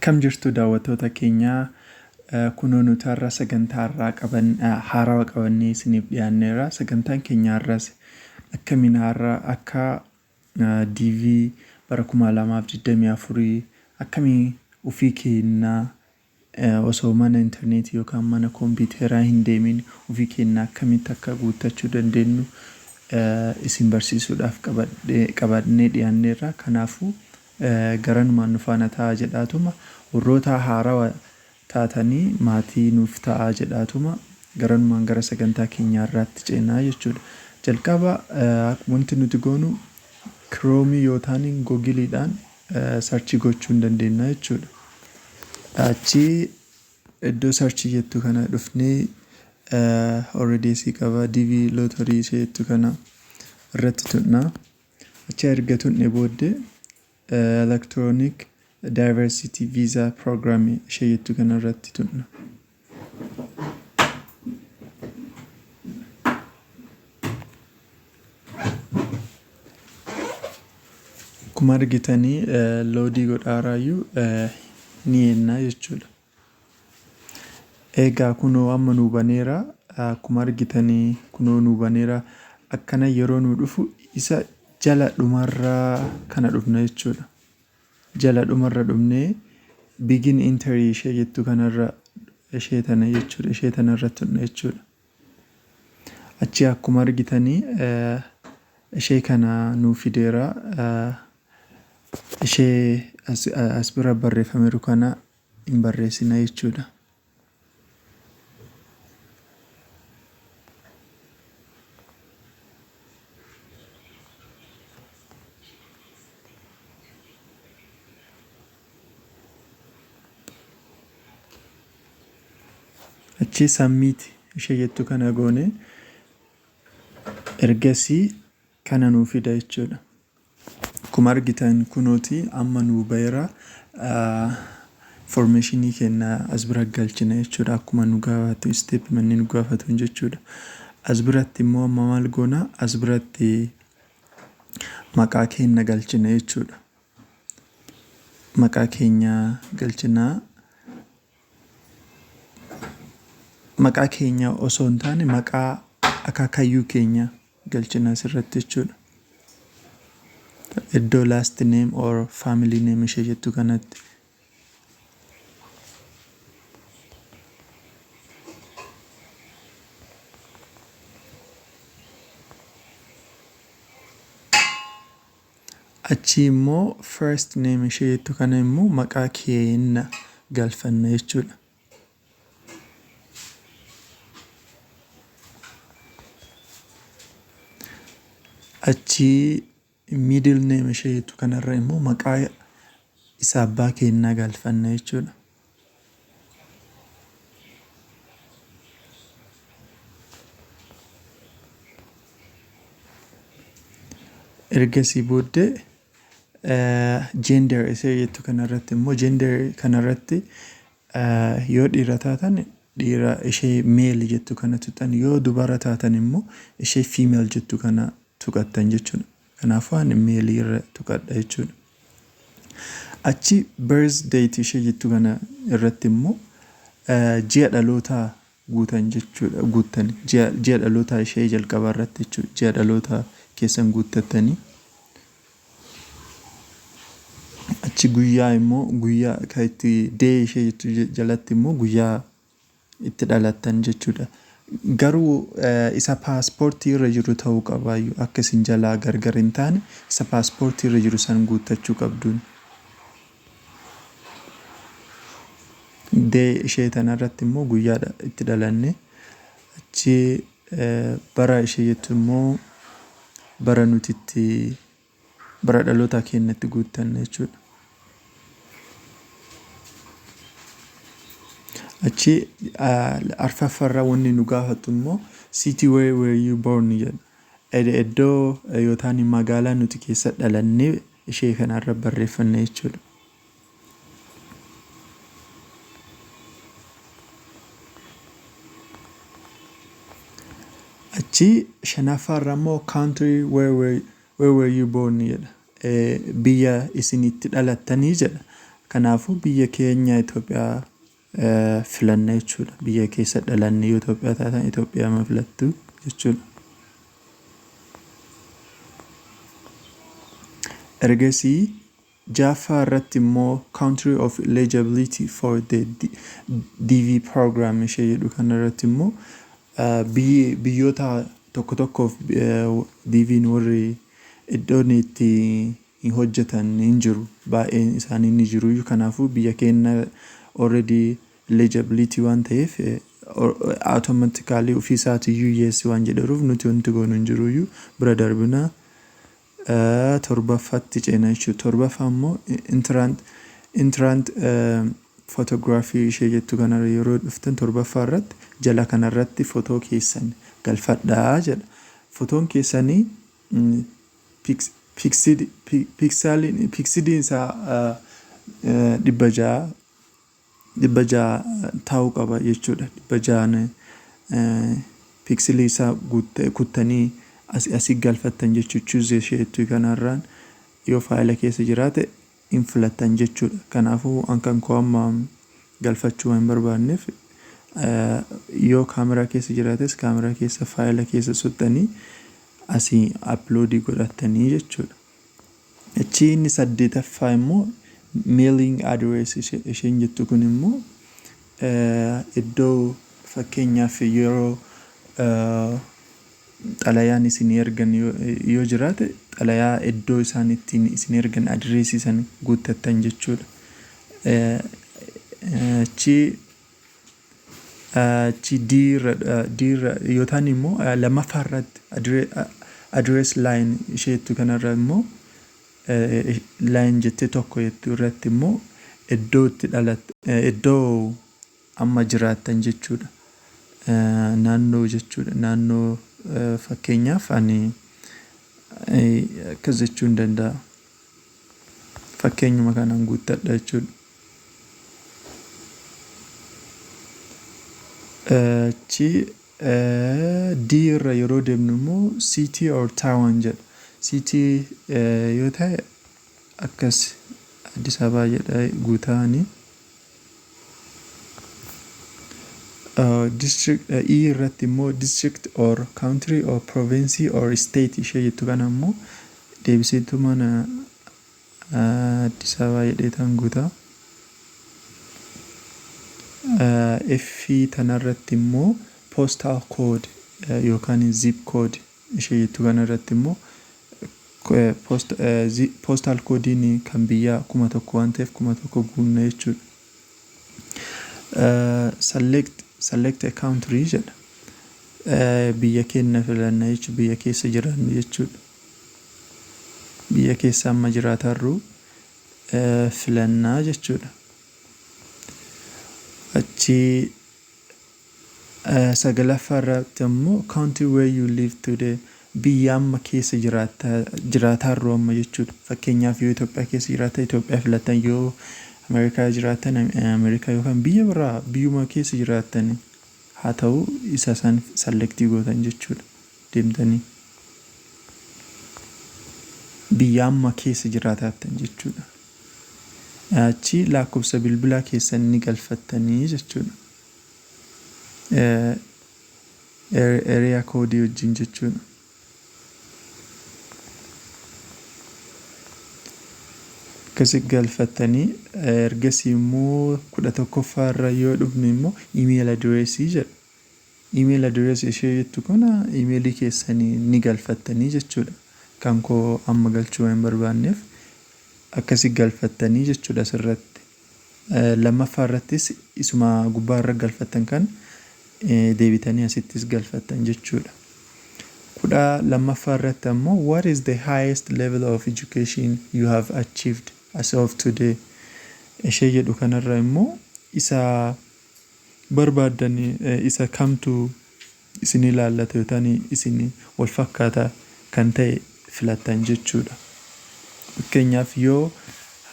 Akkam jirtu daawwattoota keenyaa? Kunoo nuti har'a sagantaa har'aa qaban haarawa qabannee isiniif dhiyaanneerra. Sagantaan keenya har'as akkamiin har'a akka DV bara 2024 akkamii ofii keennaa osoo mana intarneetii yookaan mana kompiiteraa hin deemin ofii keennaa akkamitti akka guuttachuu dandeenyu isin barsiisuudhaaf qabannee dhiyaanneerra. Kanaafuu garanumaan nu faana ta'aa jedhaatuma, warroota haarawa taatanii maatii nuuf ta'aa jedhaatuma, garanumaan gara sagantaa keenyaa irraatti ceenaa jechuudha. Jalqaba wanti nuti goonu Chrome yookaan Googiliidhaan search gochuu hin dandeenya jechuudha. Achi iddoo search jettu kana dhufnee, already asii qaba, DV Lottery ishee jettu kana irratti tuqna. Achi erga tuqne booddee Electronic Diversity Visa Program ishee jettu kana irratti tuqna. Akkuma argitanii load godhaaraayyuu ni ennaa jechuudha. Egaa kunoo amma nuu baneera. Akkuma argitanii kunoo nuu baneera. Akkana yeroo nuu dhufu isa jala dhumarraa kana dhufna jechuudha. Jala dhumarra dhufnee begin entry ishee jettu kanarra, ishee tana jechuudha. Ishee tanarra tuqna jechuudha. Achi akkuma argitanii ishee kana nuu fideera. Ishee as bira barreeffameeru kana hin barreessina jechuudha. Achi submit ishee jettu kana goone, ergasii kana nuu fida jechuudha. Akkuma argitan kunooti amma nuu baheera. Informationii keenya as bira galchina jechuudha. Akkuma nu gaafatu, step manni nu gaafatu jechuudha. As biratti immoo amma maal goona? As biratti maqaa keenya galchina jechuudha. Maqaa keenya galchinaa. Maqaa keenya osoo hin taane maqaa akaakayyuu keenya galchina asirratti jechuudha. Iddoo last name or family name ishee jettu kanatti. Achii immoo first name ishee jettu kana immoo maqaa keenya galfanna jechuudha. Achii middle name ishee jettu kanarra immoo maqaa isa abbaa keenyaa galfanna jechuudha. Ergasii booddee gender ishee jettu kanarratti immoo, gender kanarratti yoo dhiira taatan dhiira ishee male jettu kana tuqxan, yoo dubara taatan immoo ishee female jettu kana tuqattan jechuudha. Kanaafuu ani male irra tuqadha jechuudha. Achi birth date ishee jettu kana irratti immoo ji'a dhalootaa guutan jechuudha, guuttan ji'a dhalootaa ishee jalqabaa irratti jechuudha, ji'a dhalootaa keessan guuttattanii, achi guyyaa immoo, guyyaa kan itti day ishee jettu jalatti immoo guyyaa itti dhalattan jechuudha. Garuu isa paaspoortii irra jiru ta'uu qabaayyuu, akka isin jalaa gargar hin taane isa paaspoortii irra jiru san guuttachuu qabduun. Day ishee tanarratti immoo guyyaa itti dhalanne, achi bara ishee jettu immoo bara nuti itti bara dhalootaa keenyatti guuttanne jechuudha. Achi arfaffarra wanni nu gaafatu immoo city where were you born jedha. Iddoo yookaan magaalaa nuti keessa dhalanne ishee kanarra barreeffanne jechuudha. Achi shanaffaarra immoo country where were you born jedha. Biyya isin itti dhalattanii jedha. Kanaafuu biyya keenya Itoophiyaa filanna jechuudha. Biyya keessa dhalanne yoo Itoophiyaa taatan Itoophiyaa filattu jechuudha. Ergasii ja'affaa irratti immoo "Country of eligibility for the DV program" ishee jedhu kanarratti immoo biyyoota tokko tokkoof DV'n warri iddoon itti hojjetan hin jiru. Baay'een isaanii ni jiru. Kanaafuu biyya keenya already eligibility waan ta'eef, automatically ofii isaatiiyyuu yes waan jedheeruuf, nuti wanti goonu hin jiruyyuu, bira darbina. Torbaffaatti ceena jechuudha. Torbaffaa immoo entrant photography ishee jettu kanarra yeroo dhuftan, torbaffaa irratti jala kanarratti fotoo keessan galfadhaa jedha. Fotoon keessanii pixeliin isaa 600 600 ta'uu qaba jechuudha. 600n pixelii isaa kuttanii asii galfattan jechuudha. Choose ishee jettu kanarraan yoo faayila keessa jiraate hin filattan jechuudha. Kanaafuu an kan koo amma galfachuu waan hin barbaanneef, yoo kaameraa keessa jiraates kaameraa keessa faayila keessa suttanii asii uploadii godhattanii jechuudha. Achi inni saddeetaffaa immoo mailing address isheen jettu kun immoo iddoo fakkeenyaaf yeroo xalayaan isinii ergan yoo jiraate, xalayaa iddoo isaan ittiin isin ergan adireesii san guuttattan jechuudha. Achi achi D irra yoo ta'an immoo, lammaffaa irratti address line isheettu kanarra immoo, line jettee tokko jettu irratti immoo iddoo itti dhalatte, iddoo amma jiraattan jechuudha. Naannoo jechuudha. Naannoo fakkeenyaaf ani akkas jechuu hin danda'a. Fakkeenyuma kanaan guuttadha jechuudha. Achi D irra yeroo deemnu immoo city or town jedha. City yoo ta'e akkas Addis Ababaa jedha guutaani. District E irratti immoo district or country or province or state ishee jettu kana immoo deebiseetu mana Addis Ababaa jedheetan guutaa. F tanarratti immoo postal code yookaan zip code ishee jettu kanarratti immoo postal codeiin kan biyyaa 1000 waan ta'eef 1000 guunna jechuudha. Select a country jedha. Biyya keenya filanna jechuudha. Biyya keessa jiraannu jechuudha. Biyya keessa amma jiraatarru filannaa jechuudha. Achi sagalaffaa irratti immoo country where you live today, biyya amma keessa jiraataarru amma jechuudha. Fakkeenyaaf yoo Itoophiyaa keessa jiraatan Itoophiyaa filattan, yoo Ameerikaa jiraatan Ameerikaa, yookaan biyya biraa biyyuma keessa jiraattan haa ta'u, isa san selectii gootan jechuudha deemtanii. Biyya amma keessa jiraatan jechuudha. Achi lakkoofsa bilbilaa keessan ni galfattanii jechuudha. Area codeii wajjin jechuudha. Akkasi galfattanii ergasii immoo 11ffaa irra yoo dhufne immoo email addressii jedha. Email addressii ishee jettu kana emailii keessanii ni galfattanii jechuudha. Kan koo amma galchuu waan hin barbaanneef akkasi galfattanii jechuudha asirratti. Lammaffaa irrattis isuma gubbaa irra galfattan kan deebitanii asittis galfattan jechuudha. 12ffaa irratti ammoo "What is the highest level of education you have achieved as of today?" ishee jedhu kanarra immoo isa barbaaddan, isa kamtu isin ilaallata yookaan isin wal fakkaata kan ta'e filattan jechuudha. Fakkeenyaaf yoo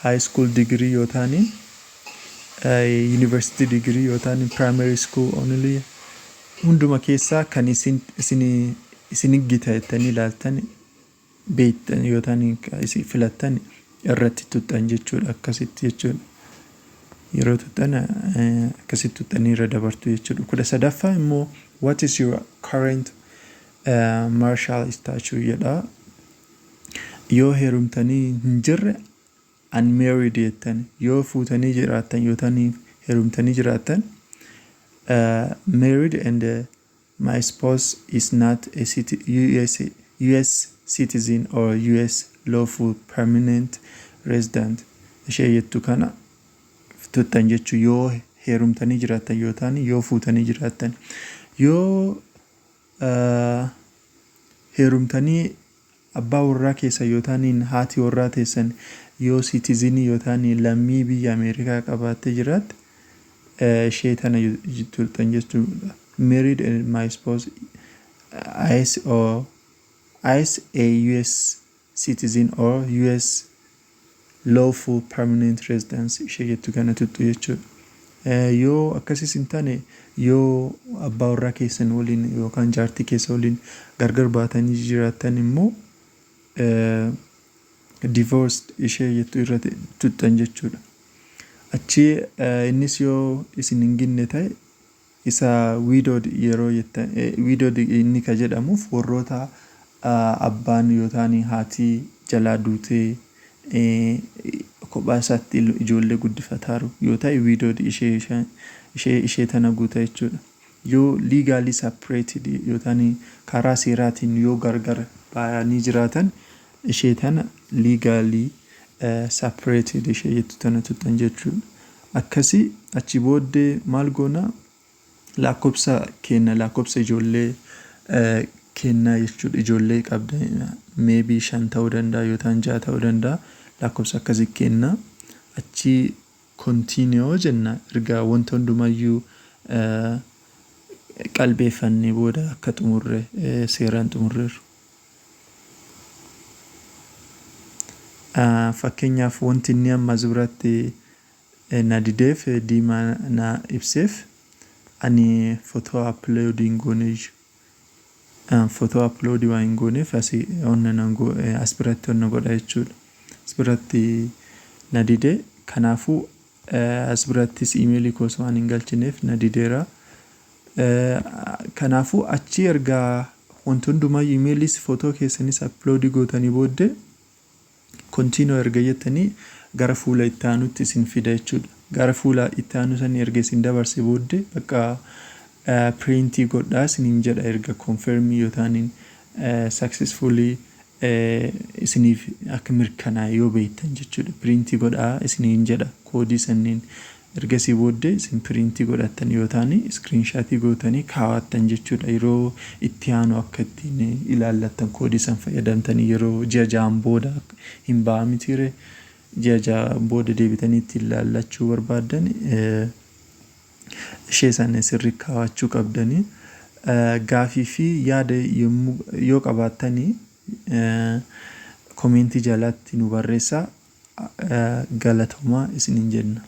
high school degree yoo taane, university degree yoo taane, primary school only, hunduma keessaa kan isin isin isin gita jettanii ilaaltan beektan yoo ta'an isin filattan irratti tuxxan jechuudha, akkasitti jechuudha. Yeroo tuxxan akkasitti tuxxanii irra dabartu jechuudha. 13ffaa immoo "What is your current marital status?" jedha. Yoo heerumtanii hin jirre unmarried jettan, yoo fuutanii jiraattan yookaan heerumtanii jiraattan "married and my spouse is not a US citizen or US lawful permanent resident" ishee jettu kana tuxxan jechuu, yoo heerumtanii jiraattan yookaan yoo fuutanii jiraattan. Yoo heerumtanii abbaa warraa keessa yookaan haati warraa teessan yoo citizenii yookaan lammii biyya Ameerikaa qabaattee jiraatte ishee tana tuxxan jechuudha. "Married and my spouse is or is a US citizen or US lawful permanent residence" ishee jettu kana tuttu jechuudha. Yoo akkasis hin taane, yoo abbaa warraa keessan waliin yookaan jaartii keessa waliin gargar baatanii jiraattan immoo "divorced" ishee jettu irratti tuxxan jechuudha. Achi innis yoo isin hin ginne ta'e isa widowed yeroo jettan, widowed inni ka jedhamuuf warroota abbaan yookaan haati jalaa duutee kophaa isaatti ijoollee guddifataaru yoo ta'e widowed ishee tana guuta jechuudha. Yoo legally separated yookaan karaa seeraatiin yoo gargar ba'anii jiraatan ishee tana "legally separated" ishee jettu tana tuxxan jechuudha. Akkasii achi booddee maal goona? Lakkoofsa kenna, lakkoofsa ijoollee kennaa jechuudha. Ijoollee qabda, maybe shan ta'uu danda'a yookaan ja'a ta'uu danda'a, lakkoofsa akkasii kenna. Achi continue jenna erga wanta hundumayyuu qalbeeffannee booda akka xumurre seeraan xumurreerru. Fakkeenyaaf, wanti inni amma as biratti na dideef, diimaa na ibseef, ani footoo upload hin goone. Footoo upload waan hin gooneef asii onna as biratti onna godha jechuudha. As biratti na dide. Kanaafuu as birattis iimeelii koos waan hin galchineef na dideera. Kanaafuu achi ergaa wanti hundumaa iimeelis footoo keessanis upload gootanii booddee continue erga jettanii gara fuula itti aanutti isin fida jechuudha. Gara fuula itti aanu sanii erga isin dabarse booddee bakka printii godhaa isiniin jedha. Erga confirmii yookaan successfully isiniif akka mirkanaa'e yoo beektan jechuudha. Printii godhaa isiniin jedha koodii sanniin. Ergasii booddee isin printii godhattan yoo ta'an screenshotii gootanii kaawwattan jechuudha. Yeroo itti aanu akka ittiin ilaallattan koodii san fayyadamtanii, yeroo ji'a 6n booda hin ba'a mitiire, ji'a 6 booda deebitanii ittiin ilaallachuu barbaaddan ishee sana sirrii kaawwachuu qabdanii. Gaafii fi yaada yommuu yoo qabaattanii commentii jalatti nu barreessaa. Galatoomaa isiniin jenna.